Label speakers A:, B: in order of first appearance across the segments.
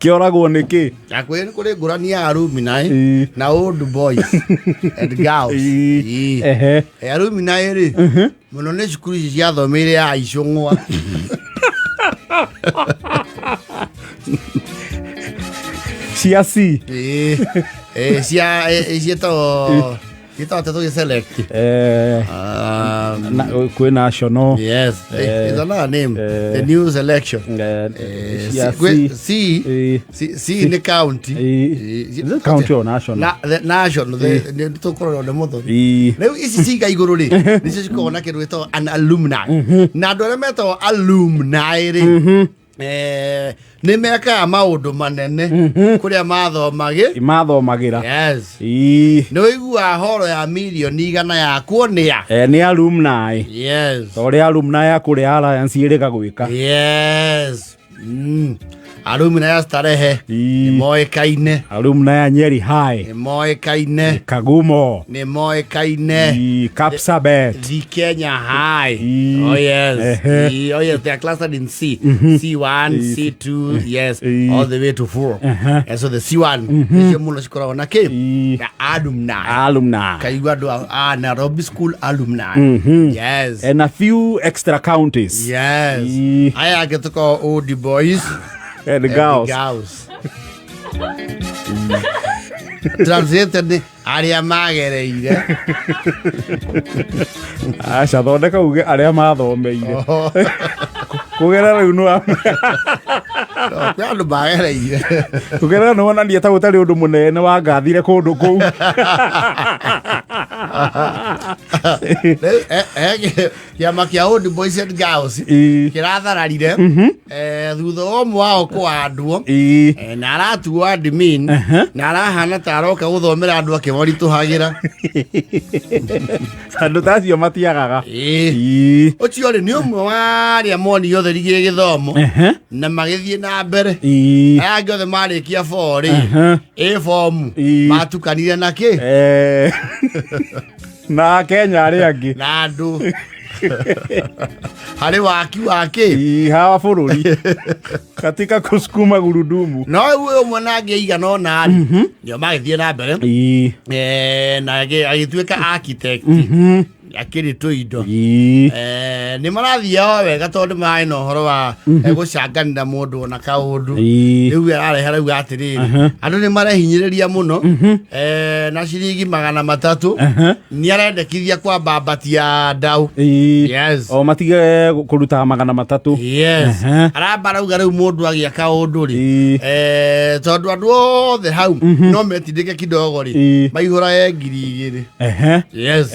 A: Kĩoragwo nĩ kĩ?
B: Akwĩ kũrĩ ngũrani ya alumni
A: Ĩĩ.
B: na old boys and girls.
A: Ĩĩ.
B: Ĩĩ.
A: Ehe.
B: Alumni rĩ mũno nĩ cukuru ici ciathomeire ya icũng'wa.
A: Cia C.
B: Ĩĩ. Ĩĩ, cia ciĩtagwo ciĩtagwo atĩa tũgĩ select?
A: Kwĩ national.
B: Yes. It's another name. The new selection.
A: Cia C.
B: C.
A: Ĩĩ.
B: C, C nĩ county.
A: Ĩĩ.
B: Ĩĩ,
A: Is it county or national?
B: Na, the national, the nĩ tũkũrorwo nĩ mũthoni. Rĩu ici ciga igũrũ rĩ, nĩcio cikoragwo na kĩndũ gĩtagwo an alumni. Na andũ arĩa metagwo alumni rĩ, nĩ mekaga maũndũ manene kũrĩa mathomagĩ.
A: Mathomagĩra.
B: Yes. Nĩ ũiguaga horo ya mirioni 100 yakwo nĩa?
A: Nĩ alumni.
B: Yes.
A: Ta ũrĩa alumni ya kũrĩa Alliance ĩrĩga gwĩka.
B: Yes. Alumni ya Starehe nĩ moĩkaine.
A: Alumni ya Nyeri High.
B: Nĩ moĩkaine.
A: Kagumo.
B: Nĩ moĩkaine.
A: Kapsabet.
B: The Kenya High. Oh yes. Oh yes, they are clustered in C. C1, C2, yes, all the way to 4. And so the C1 nĩcio mũno cikoragwo na kĩ? Na alumni.
A: Alumni.
B: Kaigua andũ a Nairobi School alumni. Yes.
A: And a few extra counties.
B: Yes. Aya angĩ tũkoragwo old boys
A: and
B: and
A: girls.
B: Girls. Translated nĩ arĩa magereire.
A: Aca, thondeka uge arĩa mathomeire. Kũgerera rĩu nĩ
B: Kwĩ andũ magereire.
A: Kũgerera nĩ wonania ta gũtarĩ ũndũ mũnene wangathire kũndũ kũu.
B: Rĩu, kĩama kĩa old boys and girls kĩrathararire thutha wa ũmwe wao kũhandwo na aratuo admin na arahana ta aroka gũthomera andũ akĩmoritũhagĩra.
A: Andũ ta acio matiagaga.
B: Ũcio rĩ nĩ ũmwe wa arĩa monire ũtheri gĩgĩthomo na magĩthiĩ na mbere. Aya angĩ othe marĩkia four rĩ, ĩ fomu matukanire na kĩ?
A: Na Kenya arĩa angĩ.
B: Na andũ harĩ waki wa kĩ?
A: Hawa bũrũri katika kusukuma gurudumu.
B: No rĩu ũmwe na angĩ aigana ũna rĩ, nĩo magĩthiĩ na mbere na agĩtuĩka architect akĩrĩ tũindo. Nĩ marathiĩ o wega tondũ marĩ na ũhoro wa gũcanganĩra mũndũ ona kaũndũ. Rĩu ararehe arauga atĩrĩrĩ, andũ nĩ marehinyĩrĩria mũno na ciringi 300 nĩ arendekithia kwambambatia ndau. Yes.
A: O matige kũruta 300.
B: Yes. Aramba arauga rĩu mũndũ agĩa kaũndũ rĩ, tondũ andũ othe hau no metindĩke kidogo rĩ, maihũrae 2000. Yes.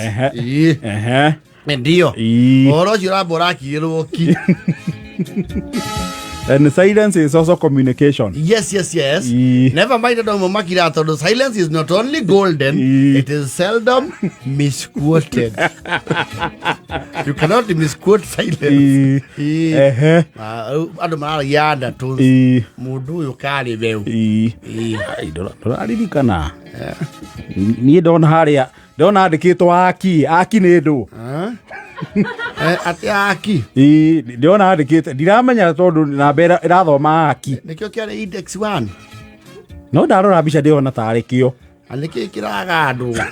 B: Ndio. Ũhoro ũcio ũramba ũrakirĩrwo ki.
A: And silence is also communication.
B: Yes. Never mind andũ amwe makiraga tondũ silence is not only golden, it is seldom misquoted. You cannot misquote silence. Ah, rĩu andũ mararagia ndatũ mũndũ ũyũ karĩ beu.
A: Ai, ndũraririkana niĩ ndona harĩa ndona andĩkĩtwo aki aki nĩ ndũ.
B: Atĩ aki?
A: Ndĩrona andĩkĩte, ndiramenya tondũ namba ĩrathoma aki.
B: Nĩkĩo kĩarĩ index 1.
A: No ndarora mbica ndĩrona tarĩ kĩo.
B: Na nĩkĩ kĩraga andũ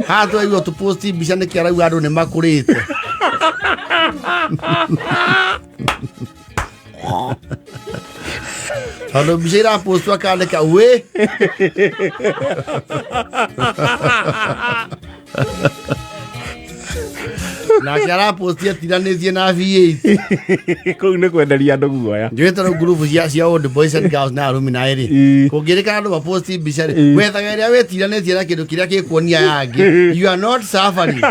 B: haha twaigua tũposti mbica nĩkĩ arauga andũ nĩ makũrĩte tondũ mbica irapostwo akandĩka wĩ nake araposti atiranĩtie na V8.
A: Kũu nĩ kwenderia andũ guoya.
B: Njũĩte rĩu ngurubu cia old boys and girls na arũmi na ĩrĩ kũngĩrĩkana andũ maposti mbica rĩ, wethaga ĩrĩa wĩtiranĩtie na kĩndũ kĩrĩa gĩkuonia yangĩ you are not suffering.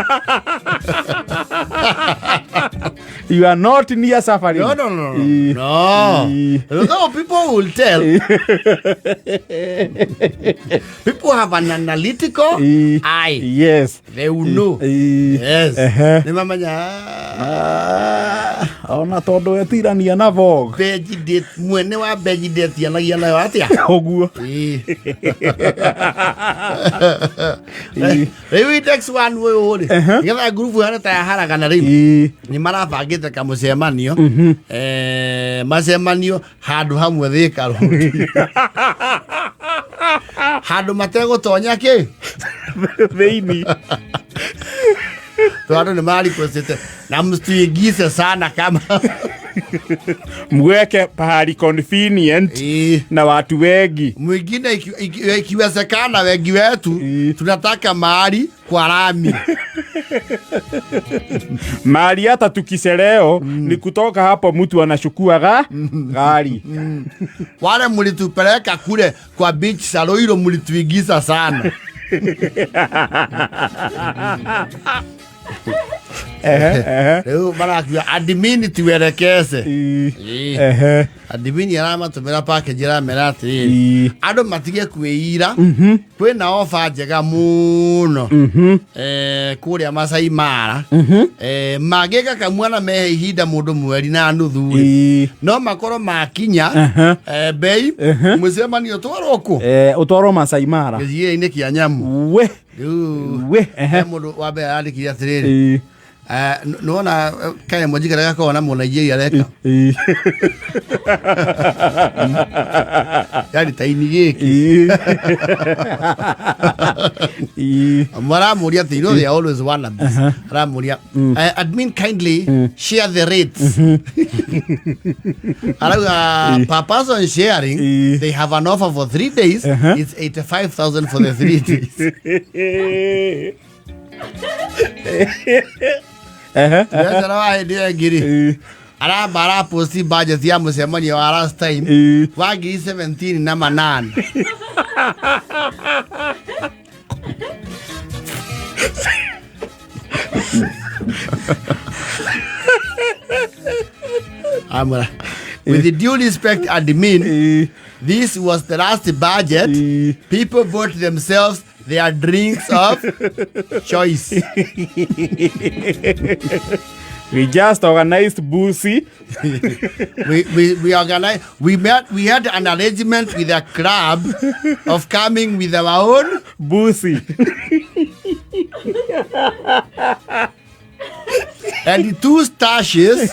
A: You are not near suffering.
B: No. No. Though people will tell. People have an analytical eye. They will know. Yes. Nĩ mamenya.
A: Ona tondũ etirania na Vogue.
B: Benji ndĩ mwene wa benji ndetianagia nayo atĩa?
A: Ũguo.
B: Ĩĩ. Rĩu index one ũyũ rĩ, nĩgetha ngurubu yone ta yaharagana rĩu, nĩ marabangĩte kamũcemanio, macemanio handũ hamwe Thika Road, handũ mategũtonya kĩ
A: thĩini.
B: Tondũ andũ nĩ marequestĩte na msituingize sana kama
A: mweke pahali convenient na watu wengi.
B: Mwingine ikiwezekana wengi wetu tunataka mahali kwa lami.
A: Mali hata tukiseleo ni kutoka hapo mtu anachukua gari.
B: Wale mlitupeleka kule kwa beach Saloiro mlituingiza sana. Rĩu marakiuga admin tuelekeze. Admin aramatũmĩra package, aramera atĩrĩrĩ, andũ matige kwĩira, kwĩna ofa njega mũno kũrĩa Masai Mara. Mangĩka kamwana mehe ihinda mũndũ mweri na nuthu rĩ, no makorwo makinya bei mũcemanio twarwo kũ?
A: Ũtwarwo Masai Mara.
B: Gĩcigĩrĩra-inĩ kĩa nyamũ.
A: We.
B: Rĩu
A: We.
B: he mũndũ wa mbere arandĩkire atĩrĩrĩ, nĩwona kaemoji karĩa gakoragwo na mũnaijeria areka yani taini gĩkĩ. Maramũria atĩ, you know they are always wannabes. Aramũria, "Admin, kindly share the rates." Arauga per person sharing, they have an offer for 3 days. It's 85,000 for the 3 days. Biacara wa hĩndĩ ĩyo ĩngĩ rĩ, aramba araposti budget ya mũcemanio wa last time wa ngiri 17 na manana. Amra. "With the due respect, admin, this was the last budget. People bought themselves their drinks of choice."
A: We just organized busi.
B: We organized, we met, we had an arrangement with a club of coming with our own
A: busi.
B: And two stashes.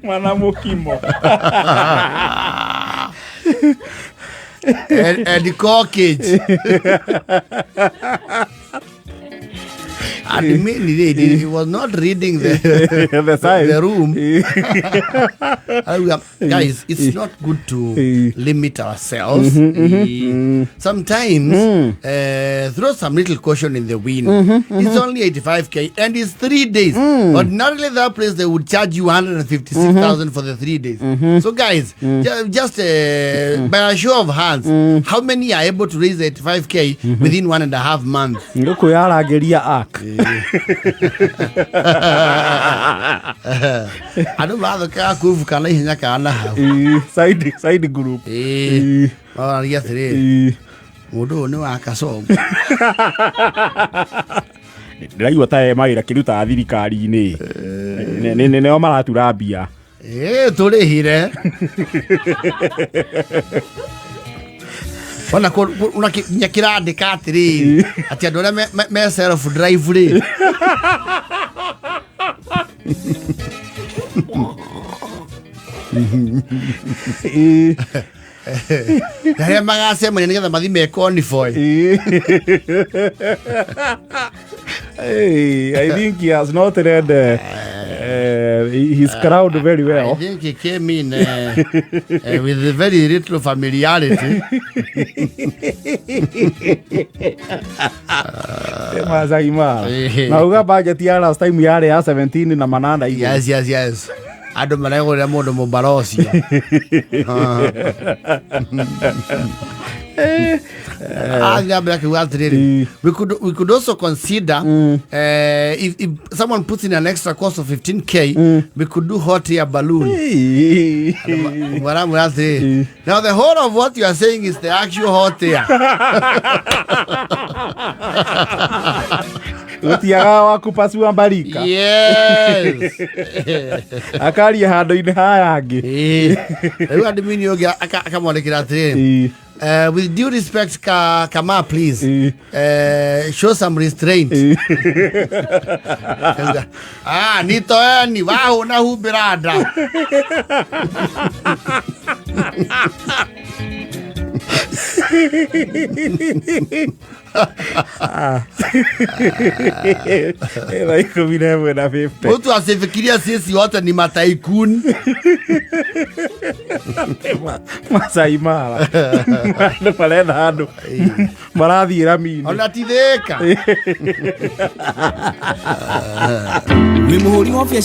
A: Mwana mukimo.
B: And the corkage. Admin, he was not reading the,
A: the sign.
B: The room. Guys, it's not good to limit ourselves. Sometimes throw some little caution in the wind. It's only 85K and it's 3 days. Ordinarily, that place they would charge you 156,000 for the 3 days. So, guys, just by a show of hands, how many are able to raise 85K within 1.5 months?
A: Nĩ kwĩyarangĩria ak.
B: Andũ marathũkaga kuvuka na ihenya kana na hau.
A: Side group.
B: Mararagia atĩrĩrĩ, mũndũ ũyũ nĩ wa Kasongo.
A: Ndĩraigua ta e mawĩra kĩrutaga thirikari-inĩ. Nĩo maratura mbia.
B: Ĩ tũrĩhire ona ona nginya kĩrandĩka atĩrĩrĩ atĩ andũ arĩa me self drive rĩ. Arĩa magacemania nĩgetha mathi me convoy.
A: Hey, I think he has not read his crowd very
B: I
A: well.
B: think he came in with very little familiarity.
A: Masai Mara. Na uga budget ya last time yarĩ ya 17 na manana igũrũ.
B: Yes. Andũ maregũrĩra mũndũ mũmbara ũcio. Athiĩ mbere akiuga atĩrĩrĩ, we could also consider if someone puts in an extra cost of 15K, we could do hot air balloon. Maramwĩra atĩrĩrĩ, now the whole of what you are saying is the actual hot air.
A: Gũtiagaga wa kupasua mbarika.
B: Yes.
A: Akaria handũ-inĩ haya angĩ.
B: Ĩĩ. Rĩu admin ũngĩ akamwandĩkĩra atĩrĩrĩ, with due respect, kama please show some restraint. Ah, nitoeni wahũna humbĩra nda.
A: Thaa 11:50.
B: Mtu asifikiria sisi wote ni mataikun.
A: Masai Mara andũ maretha handũ marathiĩ rami-inĩ.
B: Ona ti Thĩka.
C: Wĩ mũhũri wa biacara.